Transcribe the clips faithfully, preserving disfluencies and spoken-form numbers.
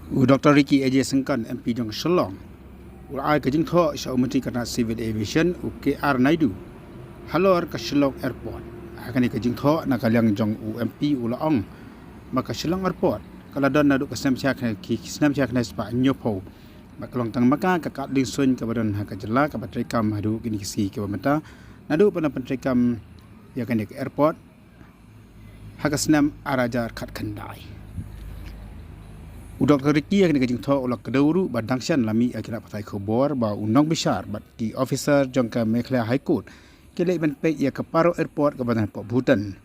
U Dr Ricky A J Syngkon, M P jong ka Shillong, u la ai ka jingthoh sha u Myntri ka tnat Civil Aviation, u K R Naidu, halor ka Shillong Airport. Ha kane ka jingthoh na ka liang jong u M P u la ong ba ka Shillong Airport ka la don naduh ka snem shihajar khyndai spah hynñiewphew. Bad ka long tang ma ka ka kad liengsuiñ kaba don ha ka jylla kaba treikam haduh kine ki sngi kiba mynta, naduh ba la pyntreikam ïa kane ka airport ha ka snem ar hajar khatkhyndai. U Dr Ricky ha kane ka jingthoh u la kdew ruh ba dang shen la mih ïa ki lad pathai khubor ba u nongbishar bad ki officer jong ka Meghalaya High Court ki leit ban peit ïa ka Paro Airport kaba don hapoh Bhutan.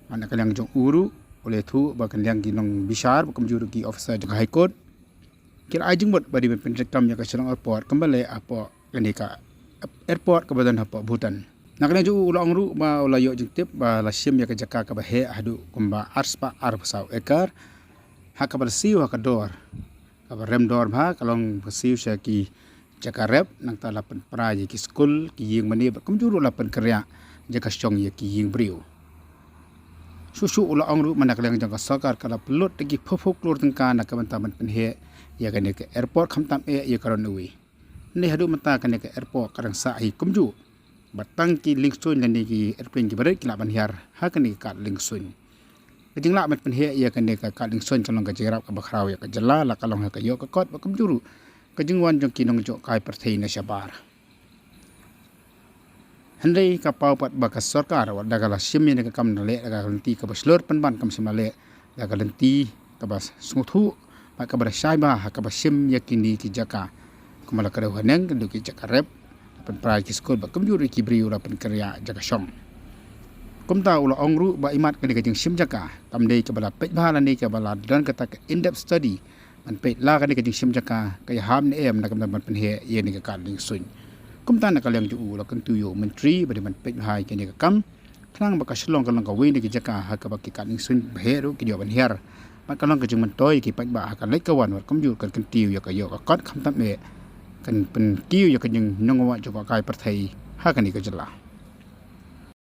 Bad na ka liang jong u ruh u la ïathuh ba ka liang ki nongbishar bad kumjuh ruh ki officer jong ka High Court ki la ai jingmut ba dei ban pyntreikam ïa ka Shillong Airport kumba leh hapoh kane ka airport kaba don hapoh Bhutan. Na ka liang jong u, u la ong ruh ba u la ïoh jingtip ba la shim ïa ka jaka kaba heh haduh kumba ar spah arphew saw acre, ha kaba la siew ha ka dor kaba rem dor bha, ka long ba siew sha ki jaka rep, nangta la pynpra ïa ki skul, ki ïing mane bad kumjuh ruh la pynkynriah jaka shong ïa ki ïing briew. Shuh shuh u la ong ruh ba na ka liang jong ka sorkar ka la pynlut da ki phew phew klur tyngka na ka bynta ban pynheh ïa kane ka airport, khamtam eh ïa ka runway. Hynrei haduh mynta kane ka airport ka dang sah hi kumjuh, bad tang ki liengsuiñ lane ki airplane kiba rit ki lah ban hiar ha kane ka kad liengsuiñ. Ka jinglah ban pynheh ïa kane ka kad liengsuiñ ka long ka jingïarap kaba khraw ïa ka jylla, la ka long ha ka ïoh ka kot bad kumjuh ruh ka jingwan jong ki nongïoh kai pyrthei na shabar. Hynrei ka paw pat ba ka sorkar, wat da ka la shim ïa kane ka kam, na leh da ka lynti kaba shlur pynban, kam shym la leh da ka lynti kaba sngewthuh bad kaba da shai bha ha kaba shim ïa kine ki jaka, kumba la kdew haneng, ka dei ki jaka rep, la pynpra ïa ki skul bad kumjuh ruh ïa ki briew, la pynkynriah jaka shong. Kumta u la ong ruh ba imat kane ka jingshim jaka kam dei kaba la peit bha lane kaba la don kata ka in-depth study ban peit la kane ka jingshim jaka ka ïahap ne em na ka bynta ban pynheh ïa kane ka kad liengsuiñ. Kumta na ka liang jong u la kyntu ïa u Myntri ba dei ban peit bha ïa kane ka kam, khnang ba ka Shillong kan long kawei na ki jaka ha kaba ki kad liengsuiñ baheh ruh kin ïoh ban hiar, bad kan long ka jingmyntoi ïa ki paidbah ha ka leit ka wan, bad kumjuh kan kyntiew ïa ka ïoh ka kot, khamtam eh kan pynkiew ïa ka jingnongwad jong ka kai pyrthei ha kane ka jylla.